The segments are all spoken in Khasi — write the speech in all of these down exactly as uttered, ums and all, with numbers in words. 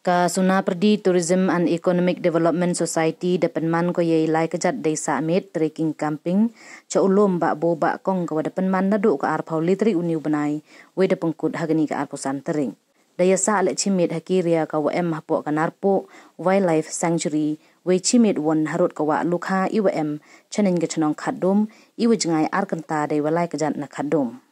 Ka Sonapyrdi Tourism and Economic Development Society da pynman ko yei lai kjat dei sah miet trekking camping cha u lum Bah Bo Bah Kong ka wa da pynman naduh ka arphew le tarik u ni u bnai, wei da pynkut ha kani ka arphew san tarik. Da ya sah leh chimiet ha ki ria ka wa em hapoh ka Narpuh Wildlife Sanctuary, wei chimiet won harud ka Wah Lukha i wa em chanin ka chnong Khatdum, i wa jngai ar kynta dei wa lai kjat na Khatdum.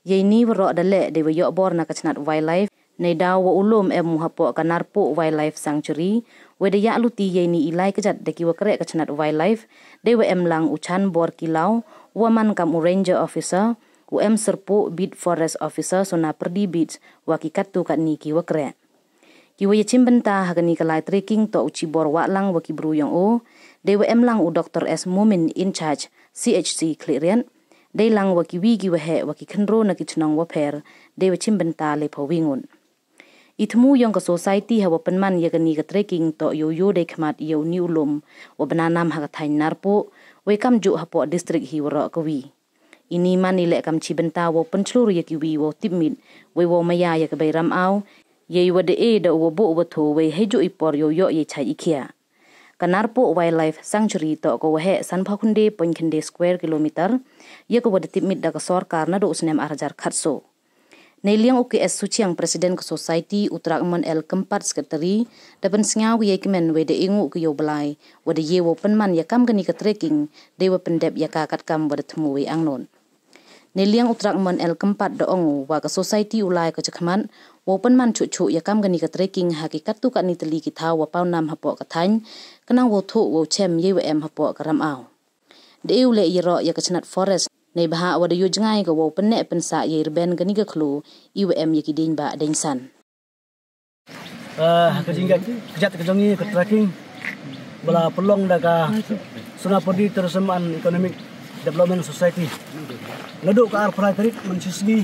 Yei ni waroh da leh dei wa yoh bor na ka chnat wildlife, nei daw wa u lum em u hapoh ka Narpuh Wildlife Sanctuary, wei da yah luti yei ni i lai kjat da ki wa kreh ka chnat wildlife, dei wa em lang u Chan Bor Kilaw, wa man kam u Ranger Officer, u M Serpuh, Beat Forest Officer, Sonapyrdi Beat, wa ki katto katni ki wa kreh. Ki wa ya chim bynta ha kani ka lai trekking toh u Chibor Wahlang wa ki bru yong u, dei wa em lang u Doktor S Mumin in charge C H C Khliehriat, dei lang wa ki wi ki wa heh wa ki khynro na ki chnong wa pher, dei wa chim bynta le phew wi ngut. I thmu yong ka society ha wa pynman ya kani ka trekking toh yow yow dei khmat yow ni u lum, wa bna nam ha ka thaiñ Narpuh, wei kam juh hapoh district hi waroh ka wi. Ini man i leh kam chi bynta wow pynchlur ya ki wi wow tip mit, wei wow maya ya ka bei ram aw, yei wa de e da u wa buh wa thu wei hei juh i por yow yoh yei chai i khia. Ka Narpuh Wildlife Sanctuary toh ka wa heh san phew khynde point khynde square kilometer, ya ka wa da tip mit da ka sorkar naduh u snem ar hajar khatso. Nei liang u K S Suchiang President ka Society, u Trakmon L Kempat Secretary, da pynsngaw ka yei kmen wei da ingu ka yow blai, wa da ye wow pynman ya kam kani ka trekking, dei wa pyndep ya ka kat kam wa da thmu wei angnun. Nei liang u Trakmon L Kempat da ong u wa ka Society u lai ka chakhmat, wow pynman chuh chuh ya kam kani ka trekking ha ki katto katni tylli ki thaw wa paw nam hapoh ka thaiñ, khnang wow thuh wow chem yei wa em hapoh ka ram aw. Dei u leh yaroh ya ka chnat forest, nei bha wa da yow jngai ka wow pynneh pynsah yei rben kani ka khlu, i wa em ya ki ding ba ding san. Eh, ka jingkjat ka jong ngi ka trekking, ba la pynlong da ka Sonapyrdi Tourism and Economic Development Society. Naduh ka arphew lai tarik mynshisngi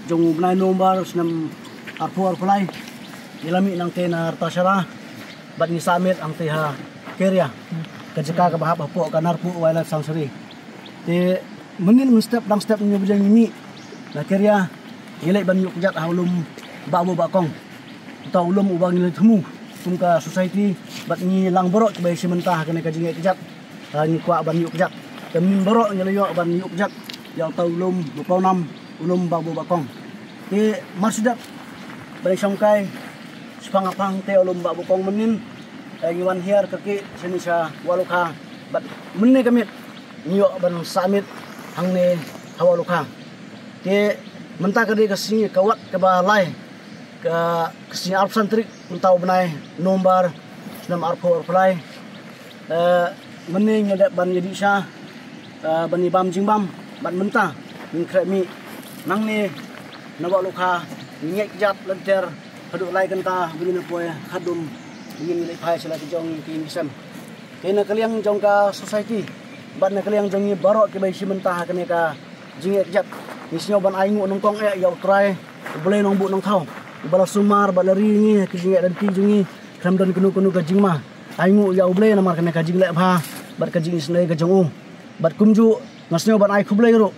jong u bnai November snem arphew arphew lai, ngi la mih nangte na Rtashahr, bad ngi sah miet hangte ha Keria, ka jaka ka ba hap hapoh ka Narpuh Wildlife Sanctuary. Te mynnin mynstep dang step ngi bujeng ngi mih na Keria, ngi leit ban ïuh kjat ha u lum Bah Bo Bah Kong. Uta u lum uba ngi la thmu kum ka society, bad ngi lang baroh kiba ïashim bynta ha kane ka jingïuh kjat. Ha, ngi kwah ban ïuh kjat. Te mynnin baroh ngi la ïoh ban ïuh kjat ya uta u lum ba paw nam, u lum Bah Bo Bah Kong. Te mar shu dep ban ïashongkai shaphang shaphang te u lum Bah Bo Kong mynnin, eh, ngi wan hiar kyrkieh shane sha Wah Lukha, bad mynne ka miet ngi ïoh ban sah miet hangne ha Wah Lukha. Te mynta ka dei ka sngi ka wat kaba lai, ka, ka sngi arphew san tarik mynta u bnai November snem arphew arphew lai. Eh, mynne ngi dep ban ïadih sha, eh, ban ïabam jingbam, bad mynta ngi khreh mih nangne na Wah Lukha, ngi ngeit kjat lynter haduh lai kynta ba ngin poi Khatdum, ba ngin leit phai sha la ki jong ki ïing ki sem. Te na ka liang jong ka society bad na ka liang jong ngi baroh kiba ïashim bynta ha kane ka jingïuh kjat, ngi sngew ban ai nguh nyngkong eh ïa U Trai U Blei Nongbuh Nongthaw, uba la sumar bad la ri ngi ha ki jingïuh lynti jong ngi, khlem don kano kano ka jingma. Ai nguh ïa U Blei namar kane ka jingleh bha bad ka jingisynei ka jong u. Bad kumjuh nga sngew ban ai khublei ruh,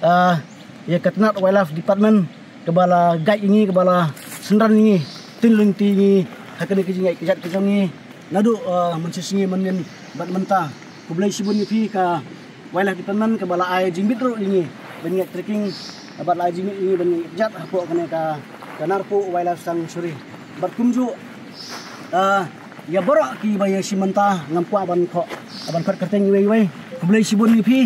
ah, ïa ka tnat Wildlife Department kaba la guide ïa ngi, kaba la synran ïa ngi, tynlynti ïa ngi ha kane ka jingïuh kjat ka jong ngi naduh, ah, mynshisngi mynnin bad mynta. Khublei shibun ïa phi ka Wildlife Department kaba la ai jingbit ruh ïa ngi ban ïuh trekking, bad la ai jingbit ïa ngi ban ïuh kjat hapoh kane ka, ka Narpuh Wildlife Sanctuary. Bad kumjuh, ah, ïa baroh kiba ïashim bynta, ngam kwah ban khoh, ban khot kyrteng iwei iwei. Khublei shibun ïa phi.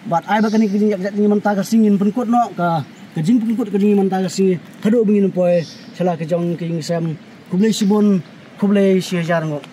Bad ai ba kane ka jingïuh kjat jong ngi mynta ka sngi ngin pynkut noh, ka, ka jingpynkut ka jong ngi mynta ka sngi haduh ba ngin poi sha la ki jong ki ïing ki sem. Khublei shibun, khublei shihajar nguh.